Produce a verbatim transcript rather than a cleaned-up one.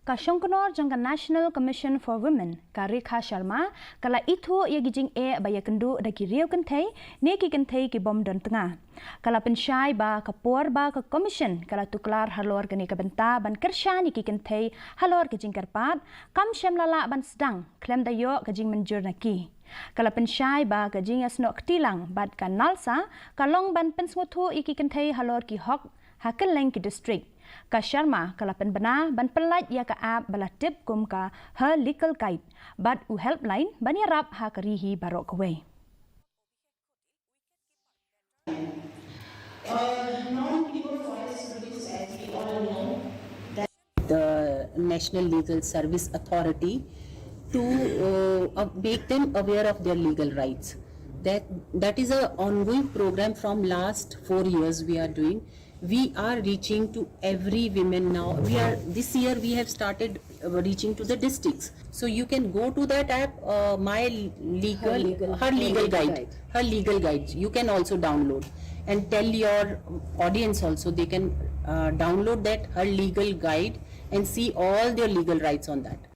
Ka shongknor jong ka National Commission for Women, ka Rekha Sharma, ka la ithuh ïa ki jingeh ba ïakynduh da ki riew kynthei ne ki kynthei ki bym don tnga. Ka la pynshai ba ka por ba ka Commission ka la tuklar halor kane ka bynta ban kyrshan ïa ki kynthei halor ka jingkyrpad, kam shym la lah ban sdang khlem da ïoh ka jingmynjur na ki. Ka la pynshai ba ka jingïasnoh kti lang bad ka NALSA ka long ban pynsngewthuh ïa ki kynthei halor ki hok ha kylleng ki district. Ka Sharma ka la pynbna ban pyllait ïa ka app ba la tip kum ka Her Legal Guide bad u helpline ban ïarap ha ka ri hi baroh kawei. The National Legal Service Authority to uh, uh, make them aware of their legal rights. That that is an ongoing program from last four years we are doing. We are reaching to every women now. We are this year we have started uh, reaching to the districts. So you can go to that app, uh, my legal, her legal, her legal guide, her legal guide. You can also download and tell your audience also. They can uh, download that her legal guide and see all their legal rights on that.